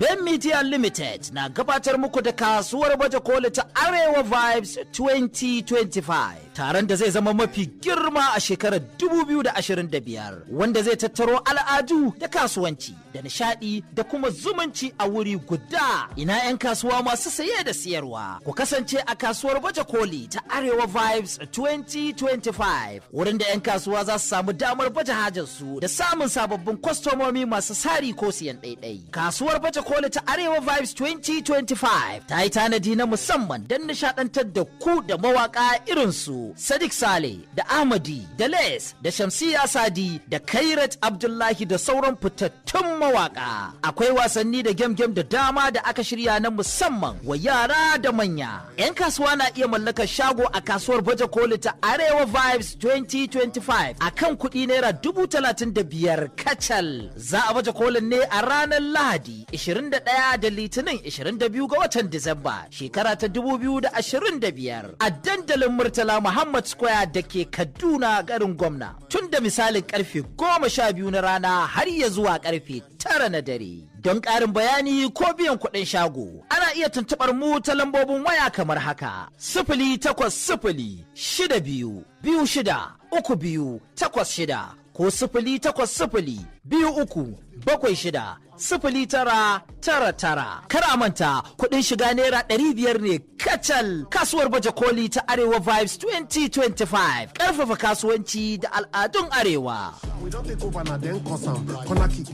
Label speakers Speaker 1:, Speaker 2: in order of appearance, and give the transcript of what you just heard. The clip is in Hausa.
Speaker 1: Ben Media Limited na gabatar muku da kasuwar baje koli ta Arewa Vibes 2025. Taron da zai zama mafi girma a shekarar 2025, wanda zai tattaro al'adu da kasuwanci da nishadi da kuma zumunci a wuri guda. Ina 'yan kasuwa masu saye da siyarwa? Ku kasance a kasuwar baje koli ta Arewa Vibes 2025, wurin da 'yan kasuwa za su samu damar baje hajarsu da samun sababbin kwastomomi masu sari ko siyan ɗaiɗai. Kasuwar baje koli ta Arewa Vibes 2025 ta yi tanadi na musamman don nishadantar da ku da mawaka irin su Sadiq Sale da Ahmadi da Les da Shamsiya Sadi da Kairat Abdullahi da sauran fitattun mawaka. Akwai wasanni da game-game da dama da aka shirya na musamman wa yara da manya. 'Yan kasuwa na iya mallakar shago a kasuwar baje koli ta Arewa Vibes 2025 a kan kuɗi ₦35,000 kacal. Za a baje kolin ne a ranar Lahadi 21 da Litinin 22 ga watan Disamba shekara ta 2025 a dandalin Murtala Muhammad Square da ke Kaduna, garin gwamna. Tun da misalin karfe 12 na rana har ya zuwa karfe 9 na dare. Don ƙarin bayani ko biyan kuɗin shago, ana iya tuntuɓar mu ta lambobin waya kamar haka: 08062263286 ko 08023760999. Kar a manta, kuɗin shiga ₦500 ne kacal. Kasuwar baje koli ta Arewa Vibes 2025, ƙarfafa kasuwanci da al'adun Arewa.
Speaker 2: We don take over na then cause am. Corner kick.